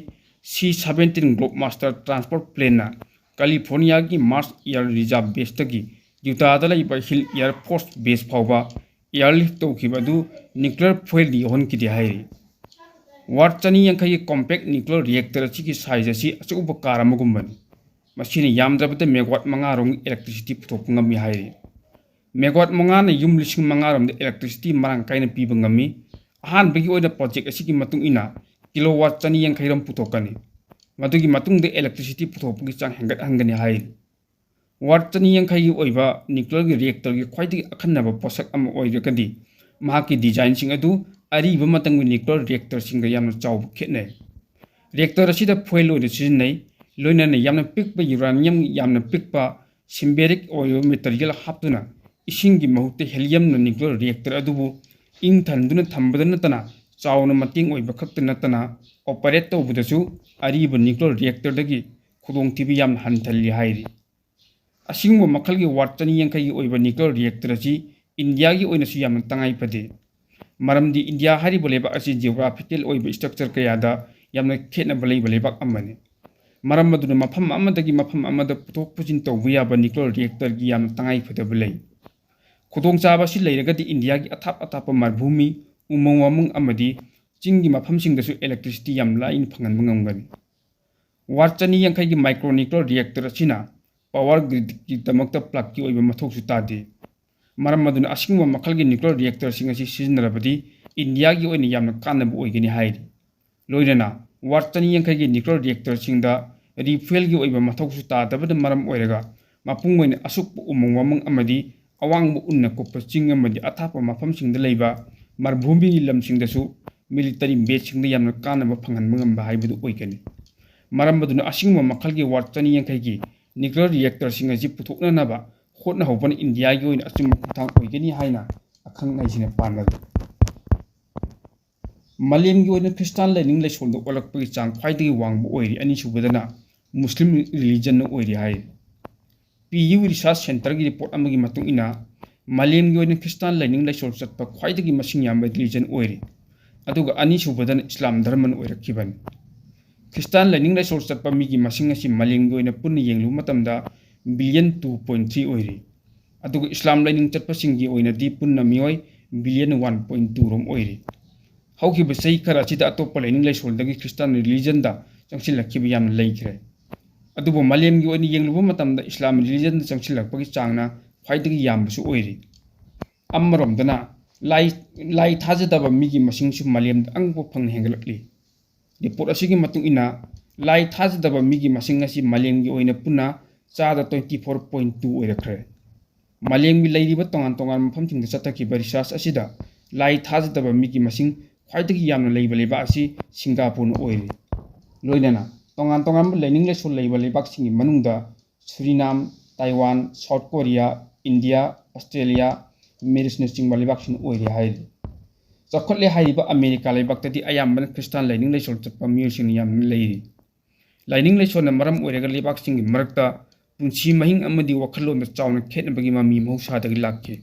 ꯁꯤ ꯁꯕꯦꯟꯇꯤꯟ ꯒ꯭ꯂꯣꯕꯃꯥꯁꯇꯔ ꯇ꯭ꯔꯥꯟꯁꯄꯣꯔꯠ ꯄ꯭ꯂꯦꯟꯅ ꯀꯦꯂꯤꯐꯣꯔꯅꯤꯌꯥꯒꯤ ꯃꯥꯔꯁ ꯑꯦꯌꯔ ꯔꯤꯖꯥꯔꯚ ꯕꯦꯁꯇꯒꯤ ꯌꯨꯇꯥꯗ ꯂꯩꯕ ꯍꯤꯜ ꯑꯦꯌꯔ ꯐꯣꯔꯁ ꯕꯦꯁ ꯐꯥꯎꯕ ꯑꯦꯌꯔꯂꯤꯐ ꯇꯧꯈꯤꯕ ꯑꯗꯨ ꯅ꯭ꯌꯨꯀ꯭ꯂꯤꯌꯔ ꯐ꯭ꯌꯨꯑꯦꯜ ꯌꯥꯎꯍꯟꯈꯤꯗꯦ ꯍꯥꯏꯔꯤ꯫ ꯋꯥꯠ ꯆꯅꯤ ꯌꯥꯡꯈꯩꯒꯤ ꯀꯣꯝꯄꯦꯛ ꯅ꯭ꯌꯨꯀ꯭ꯂꯤꯌꯔ ꯔꯤꯌꯦꯛꯇꯔ ꯑꯁꯤꯒꯤ ꯁꯥꯏꯖ ꯑꯁꯤ ꯑꯆꯧꯕ ꯀꯥꯔ ꯑꯃꯒꯨꯝꯕꯅꯤ꯫ ꯃꯁꯤꯅ ꯌꯥꯝꯗ꯭ꯔꯕꯗ ꯃꯦꯒꯥꯋꯥꯠ ꯃꯉꯥ ꯔꯣꯝꯒꯤ ꯏꯂꯦꯛꯇ꯭ꯔꯤꯁꯤꯇꯤ ꯄꯨꯊꯣꯛꯄ ꯉꯝꯃꯤ ꯍꯥꯏꯔꯤ꯫ ꯃꯦꯒꯥꯋꯥꯠ ꯃꯉꯥꯅ ꯌꯨꯝ ꯂꯤꯁꯤꯡ ꯃꯉꯥ ꯔꯣꯝꯗ ꯏꯂꯦꯛꯇ꯭ꯔꯤꯁꯤꯇꯤ ꯃꯔꯥꯡ ꯀꯥꯏꯅ ꯄꯤꯕ ꯉꯝꯃꯤ꯫ ꯑꯍꯥꯟꯕꯒꯤ ꯑꯣꯏꯅ ꯄ꯭ꯔꯣꯖꯦꯛ ꯑꯁꯤꯒꯤ ꯃꯇꯨꯡ ꯏꯟꯅ ꯀꯤꯂꯣꯋꯥꯠ ꯆꯅꯤ ꯌꯥꯡꯈꯩ ꯔꯣꯝ ꯄꯨꯊꯣꯛꯀꯅꯤ꯫ ꯃꯗꯨꯒꯤ ꯃꯇꯨꯡꯗ ꯏꯂꯦꯛꯇ꯭ꯔꯤꯁꯤꯇꯤ ꯄꯨꯊꯣꯛꯄꯒꯤ ꯆꯥꯡ ꯍꯦꯟꯒꯠꯍꯟꯒꯅꯤ ꯍꯥꯏꯔꯤ꯫ ꯋꯥꯠ ꯆꯅꯤ ꯌꯥꯡꯈꯩꯒꯤ ꯑꯣꯏꯕ ꯅ꯭ꯌꯨꯀ꯭ꯂꯤꯌꯔꯒꯤ ꯔꯤꯌꯦꯛꯇꯔꯒꯤ ꯈ꯭ꯋꯥꯏꯗꯒꯤ ꯑꯈꯟꯅꯕ ꯄꯣꯠꯁꯛ ꯑꯃ ꯑꯣꯏꯔꯒꯗꯤ ꯃꯍꯥꯛꯀꯤ ꯗꯤꯖꯥꯏꯟꯁꯤꯡ ꯑꯗꯨ ꯑꯔꯤꯕ ꯃꯇꯝꯒꯤ ꯅ꯭ꯌꯨꯀ꯭ꯂꯤꯌꯔ ꯔꯤꯌꯦꯛꯇꯔꯁꯤꯡꯒ ꯌꯥꯝꯅ ꯆꯥꯎꯕ ꯈꯦꯠꯅꯩ꯫ ꯔꯤꯌꯦꯛꯇꯔ ꯑꯁꯤꯗ ꯐ꯭ꯌꯨꯑꯦꯜ ꯑꯣꯏꯅ ꯁꯤꯖꯤꯟꯅꯩ, ꯂꯣꯏꯅꯅ ꯌꯥꯝꯅ ꯄꯤꯛꯄ ꯌꯨꯔꯥꯅꯤꯌꯝ, ꯌꯥꯝꯅ ꯄꯤꯛꯄ ꯁꯤꯝꯕꯦꯔꯤꯛ ꯑꯣꯏꯕ ꯃꯦꯇꯔꯤꯌꯦꯜ ꯍꯥꯞꯇꯨꯅ ꯏꯁꯤꯡꯒꯤ ꯃꯍꯨꯠꯇ ꯍꯦꯂꯤꯌꯝꯅ ꯅ꯭ꯌꯨꯀ꯭ꯂꯤꯌꯔ ꯔꯤꯌꯦꯛꯇꯔ ꯑꯗꯨꯕꯨ ꯏꯪꯊꯍꯟꯗꯨꯅ ꯊꯝꯕꯗ ꯅꯠꯇꯅ ꯆꯥꯎꯅ ꯃꯇꯦꯡ ꯑꯣꯏꯕ ꯈꯛꯇ ꯅꯠꯇꯅ ꯑꯣꯄꯔꯦꯠ ꯇꯧꯕꯗꯁꯨ ꯑꯔꯤꯕ ꯅ꯭ꯌꯨꯀ꯭ꯂꯤꯌꯔ ꯔꯤꯌꯦꯛꯇꯔꯗꯒꯤ ꯈꯨꯗꯣꯡꯊꯤꯕ ꯌꯥꯝꯅ ꯍꯟꯊꯍꯜꯂꯤ ꯍꯥꯏꯔꯤ꯫ ꯑꯁꯤꯒꯨꯝꯕ ꯃꯈꯜꯒꯤ ꯋꯥꯠ ꯆꯅꯤ ꯌꯥꯡꯈꯩꯒꯤ ꯑꯣꯏꯕ nuclear reactor ꯑꯁꯤ ꯏꯟꯗꯤꯌꯥꯒꯤ ꯑꯣꯏꯅꯁꯨ ꯌꯥꯝꯅ ꯇꯉꯥꯏ ꯐꯗꯦ꯫ ꯃꯔꯝꯗꯤ ꯏꯟꯗꯤꯌꯥ ꯍꯥꯏꯔꯤꯕ ꯂꯩꯕꯥꯛ ꯑꯁꯤ geographical ꯑꯣꯏꯕ structure ꯀꯌꯥꯗ ꯌꯥꯝꯅ ꯈꯦꯠꯅꯕ ꯂꯩꯕ ꯂꯩꯕꯥꯛ ꯑꯃꯅꯤ꯫ ꯃꯔꯝ ꯑꯗꯨꯅ ꯃꯐꯝ ꯑꯃꯗꯒꯤ ꯃꯐꯝ ꯑꯃꯗ ꯄꯨꯊꯣꯛ ꯄꯨꯁꯤꯟ ꯇꯧꯕ ꯌꯥꯕ nuclear reactorꯒꯤ ꯌꯥꯝꯅ ꯇꯉꯥꯏ ꯐꯗꯕ ꯂꯩ꯫ ꯈꯨꯗꯣꯡꯆꯥꯕ ꯑꯁꯤ ꯂꯩꯔꯒꯗꯤ ꯏꯟꯗꯤꯌꯥꯒꯤ ꯑꯊꯥꯞ ꯑꯊꯥꯞꯄ ꯃꯔꯚꯨꯃꯤ, ꯎꯃꯪ ꯋꯥꯃꯪ ꯑꯃꯗꯤ ꯆꯤꯡꯒꯤ ꯃꯐꯝꯁꯤꯡꯗꯁꯨ electricity ꯌꯥꯝ ꯂꯥꯏꯅ ꯐꯪꯍꯟꯕ ꯉꯝꯒꯅꯤ꯫ ꯋꯥꯠ ꯆꯅꯤ ꯌꯥꯡꯈꯩꯒꯤ micro nuclear reactor ꯑꯁꯤꯅ power gridꯀꯤꯗꯃꯛꯇ plugꯀꯤ ꯑꯣꯏꯕ ꯃꯊꯧꯁꯨ ꯇꯥꯗꯦ꯫ ꯃꯔꯝ ꯑꯗꯨꯅ ꯑꯁꯤꯒꯨꯝꯕ ꯃꯈꯜꯒꯤ nuclear reactorꯁꯤꯡ ꯑꯁꯤ ꯁꯤꯖꯤꯟꯅꯔꯕꯗꯤ ꯏꯟꯗꯤꯌꯥꯒꯤ ꯑꯣꯏꯅ ꯌꯥꯝꯅ ꯀꯥꯟꯅꯕ ꯑꯣꯏꯒꯅꯤ ꯍꯥꯏꯔꯤ꯫ ꯂꯣꯏꯅꯅ ꯋꯥꯠ ꯆꯅꯤ ꯌꯥꯡꯈꯩꯒꯤ nuclear reactorꯁꯤꯡꯗ refuelꯒꯤ ꯑꯣꯏꯕ ꯃꯊꯧꯁꯨ ꯇꯥꯗꯕꯅ ꯃꯔꯝ ꯑꯣꯏꯔꯒ ꯃꯄꯨꯡ ꯑꯣꯏꯅ ꯑꯁꯨꯛꯄ ꯎꯃꯪ ꯋꯥꯃꯪ ꯑꯃꯗꯤ ꯑꯋꯥꯡꯕ ꯎꯟꯅ ꯀꯨꯞꯄ ꯆꯤꯡ ꯑꯃꯗꯤ ꯑꯊꯥꯞꯄ ꯃꯐꯝꯁꯤꯡꯗ ꯂꯩꯕ ꯃꯔꯚꯨꯃꯤꯒꯤ ꯂꯝꯁꯤꯡꯗꯁꯨ military baseꯁꯤꯡꯗ ꯌꯥꯝꯅ ꯀꯥꯟꯅꯕ ꯐꯪꯍꯟꯕ ꯉꯝꯕ ꯍꯥꯏꯕꯗꯨ ꯑꯣꯏꯒꯅꯤ꯫ ꯃꯔꯝ ꯑꯗꯨꯅ ꯑꯁꯤꯒꯨꯝꯕ ꯃꯈꯜꯒꯤ ꯋꯥꯠ ꯆꯅꯤ ꯌꯥꯡꯈꯩꯒꯤ nuclear reactorꯁꯤꯡ ꯑꯁꯤ ꯄꯨꯊꯣꯛꯅꯅꯕ ꯍꯣꯠꯅꯍꯧꯕꯅ ꯏꯟꯗꯤꯌꯥꯒꯤ ꯑꯣꯏꯅ ꯑꯆꯨꯝꯕ ꯈꯣꯡꯊꯥꯡ ꯑꯣꯏꯒꯅꯤ ꯍꯥꯏꯅ ꯑꯈꯪ ꯑꯍꯩꯁꯤꯡꯅ ꯄꯥꯅꯔꯤ꯫ ꯃꯥꯂꯦꯝꯒꯤ ꯑꯣꯏꯅ ꯈ꯭ꯔꯤꯁꯇꯥꯟ ꯂꯥꯏꯅꯤꯡ ꯂꯥꯏꯁꯣꯜꯗ ꯑꯣꯜꯂꯛꯄꯒꯤ ꯆꯥꯡ ꯈ꯭ꯋꯥꯏꯗꯒꯤ ꯋꯥꯡꯕ ꯑꯣꯏꯔꯤ꯫ ꯑꯅꯤꯁꯨꯕꯗꯅ Muslim religionꯅ ꯑꯣꯏꯔꯤ ꯍꯥꯏ꯫ Pew Research Centreꯒꯤ report ꯑꯃꯒꯤ ꯃꯇꯨꯡ ꯏꯟꯅ, ꯃꯥꯂꯦꯝꯒꯤ ꯑꯣꯏꯅ ꯈ꯭ꯔꯤꯁꯇꯥꯟ ꯂꯥꯏꯅꯤꯡ ꯂꯥꯏꯁꯣꯜ ꯆꯠꯄ ꯈ꯭ꯋꯥꯏꯗꯒꯤ ꯃꯁꯤꯡ ꯌꯥꯝꯕ religion ꯑꯣꯏꯔꯤ꯫ ꯑꯗꯨꯒ ꯑꯅꯤꯁꯨꯕꯗꯅ ꯏꯁꯂꯥꯝ ꯙꯔꯃꯅ ꯑꯣꯏꯔꯛꯈꯤꯕꯅꯤ꯫ ꯈ꯭ꯔꯤꯁꯇꯥꯟ ꯂꯥꯏꯅꯤꯡ ꯂꯥꯏꯁꯣꯜ ꯆꯠꯄ ꯃꯤꯒꯤ ꯃꯁꯤꯡ ꯑꯁꯤ ꯃꯥꯂꯦꯝꯒꯤ ꯑꯣꯏꯅ ꯄꯨꯟꯅ ꯌꯦꯡꯂꯨꯕ ꯃꯇꯝꯗ billion two point three ꯑꯣꯏꯔꯤ꯫ ꯑꯗꯨꯒ ꯏꯁꯂꯥꯝ ꯂꯥꯏꯅꯤꯡ ꯆꯠꯄꯁꯤꯡꯒꯤ ꯑꯣꯏꯅꯗꯤ ꯄꯨꯟꯅ ꯃꯤꯑꯣꯏ billion one point two ꯔꯣꯝ ꯑꯣꯏꯔꯤ꯫ ꯍꯧꯈꯤꯕ ꯆꯍꯤ ꯈꯔ ꯑꯁꯤꯗ ꯑꯇꯣꯞꯄ ꯂꯥꯏꯅꯤꯡ ꯂꯥꯏꯁꯣꯜꯗꯒꯤ ꯈ꯭ꯔꯤꯁꯇꯥꯟ religionꯗ ꯆꯪꯁꯤꯜꯂꯛꯈꯤꯕ ꯌꯥꯝꯅ ꯂꯩꯈ꯭ꯔꯦ꯫ ꯑꯗꯨꯕꯨ ꯃꯥꯂꯦꯝꯒꯤ ꯑꯣꯏꯅ ꯌꯦꯡꯂꯨꯕ ꯃꯇꯝꯗ ꯏꯁꯂꯥꯝ religionꯗ ꯆꯪꯁꯤꯜꯂꯛꯄꯒꯤ ꯆꯥꯡꯅ ꯈ꯭ꯋꯥꯏꯗꯒꯤ ꯌꯥꯝꯕꯁꯨ ꯑꯣꯏꯔꯤ꯫ ꯑꯃꯔꯣꯝꯗꯅ ꯂꯥꯏ, ꯂꯥꯏ ꯊꯥꯖꯗꯕ ꯃꯤꯒꯤ ꯃꯁꯤꯡꯁꯨ ꯃꯥꯂꯦꯝꯗ ꯑꯉꯛꯄ ꯐꯪꯅ ꯍꯦꯟꯒꯠꯂꯛꯂꯤ꯫ Report ꯑꯁꯤꯒꯤ ꯃꯇꯨꯡ ꯏꯟꯅ, ꯂꯥꯏ ꯊꯥꯖꯗꯕ ꯃꯤꯒꯤ ꯃꯁꯤꯡ ꯑꯁꯤ ꯃꯥꯂꯦꯝꯒꯤ ꯑꯣꯏꯅ ꯄꯨꯟꯅ ꯆꯥꯗ twenty four point two ꯑꯣꯏꯔꯛꯈ꯭ꯔꯦ꯫ ꯃꯥꯂꯦꯝꯒꯤ ꯂꯩꯔꯤꯕ ꯇꯣꯉꯥꯟ ꯇꯣꯉꯥꯟꯕ ꯃꯐꯝꯁꯤꯡꯗ ꯆꯠꯊꯈꯤꯕ research ꯑꯁꯤꯗ ꯂꯥꯏ ꯊꯥꯖꯗꯕ ꯃꯤꯒꯤ ꯃꯁꯤꯡ ꯈ꯭ꯋꯥꯏꯗꯒꯤ ꯌꯥꯝꯅ ꯂꯩꯕ ꯂꯩꯕꯥꯛ ꯑꯁꯤ ꯁꯤꯡꯒꯥꯄꯨꯔꯅ ꯑꯣꯏꯔꯤ꯫ ꯂꯣꯏꯅꯅ ꯇꯣꯉꯥꯟ ꯇꯣꯉꯥꯟꯕ ꯂꯥꯏꯅꯤꯡ ꯂꯥꯏꯁꯣꯜ ꯂꯩꯕ ꯂꯩꯕꯥꯛꯁꯤꯡꯒꯤ ꯃꯅꯨꯡꯗ Suriname, Taiwan, south Korea, India, Australia, ꯃꯦꯔꯤꯁꯅꯆꯤꯡꯕ ꯂꯩꯕꯥꯛꯁꯤꯡ ꯑꯣꯏꯔꯤ ꯍꯥꯏꯔꯤ꯫ ꯆꯥꯎꯈꯠꯂꯦ ꯍꯥꯏꯔꯤꯕ ꯑꯃꯦꯔꯤꯀꯥ ꯂꯩꯕꯥꯛꯇꯗꯤ ꯑꯌꯥꯝꯕꯅ ꯈ꯭ꯔꯤꯁꯇꯥꯟ ꯂꯥꯏꯅꯤꯡ ꯂꯥꯏꯁꯣꯜ ꯆꯠꯄ ꯃꯤꯑꯣꯏꯁꯤꯡꯅ ꯌꯥꯝꯅ ꯂꯩꯔꯤ꯫ ꯂꯥꯏꯅꯤꯡ ꯂꯥꯏꯁꯣꯜꯅ ꯃꯔꯝ ꯑꯣꯏꯔꯒ ꯂꯩꯕꯥꯛꯁꯤꯡꯒꯤ ꯃꯔꯛꯇ ꯄꯨꯟꯁꯤ ꯃꯍꯤꯡ ꯑꯃꯗꯤ ꯋꯥꯈꯜꯂꯣꯟꯗ ꯆꯥꯎꯅ ꯈꯦꯠꯅꯕꯒꯤ ꯃꯃꯤ ꯃꯍꯧꯁꯥꯗꯒꯤ ꯂꯥꯛꯈꯤ꯫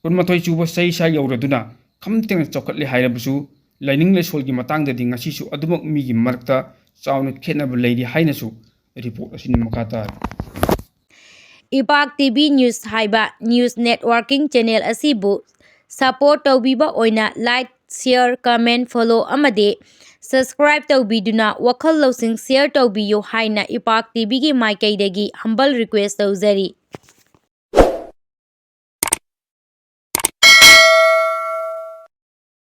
ꯀꯨꯟꯃꯥꯊꯣꯏ ꯁꯨꯕ ꯆꯍꯤꯆꯥ ꯌꯧꯔꯗꯨꯅ ꯈꯝ ꯊꯦꯡꯅ ꯆꯥꯎꯈꯠꯂꯦ ꯍꯥꯏꯔꯕꯁꯨ, ꯂꯥꯏꯅꯤꯡ ꯂꯥꯏꯁꯣꯜꯒꯤ ꯃꯇꯥꯡꯗꯗꯤ ꯉꯁꯤꯁꯨ ꯑꯗꯨꯃꯛ ꯃꯤꯒꯤ ꯃꯔꯛꯇ ꯆꯥꯎꯅ ꯈꯦꯠꯅꯕ ꯂꯩꯔꯤ ꯍꯥꯏꯅꯁꯨ ꯔꯤꯄꯣꯔꯠ ꯑꯁꯤꯅ ꯃꯈꯥ ꯇꯥꯔꯤ꯫ ꯏꯄꯥꯛ ꯇꯤ ꯚꯤ ꯅ꯭ꯌꯨꯁ ꯍꯥꯏꯕ ꯅ꯭ꯌꯨꯁ ꯅꯦꯠꯋꯥꯔꯀꯤꯡ ꯆꯦꯅꯦꯜ ꯑꯁꯤꯕꯨ ꯁꯄꯣꯔꯠ ꯇꯧꯕꯤꯕ ꯑꯣꯏꯅ ꯂꯥꯏꯛ, ꯁꯤꯌꯔ, ꯀꯃꯦꯟ, ꯐꯣꯂꯣ ꯑꯃꯗꯤ ꯁꯕꯁꯀ꯭ꯔꯥꯏꯕ ꯇꯧꯕꯤꯗꯨꯅ ꯋꯥꯈꯜ ꯂꯧꯁꯤꯡ ꯁꯤꯌꯔ ꯇꯧꯕꯤꯌꯨ ꯍꯥꯏꯅ ꯏꯄꯥꯛ ꯇꯤ ꯚꯤꯒꯤ ꯃꯥꯏꯀꯩꯗꯒꯤ ꯍꯝꯕꯜ ꯔꯤꯀ꯭ꯋꯦꯁ ꯇꯧꯖꯔꯤ꯫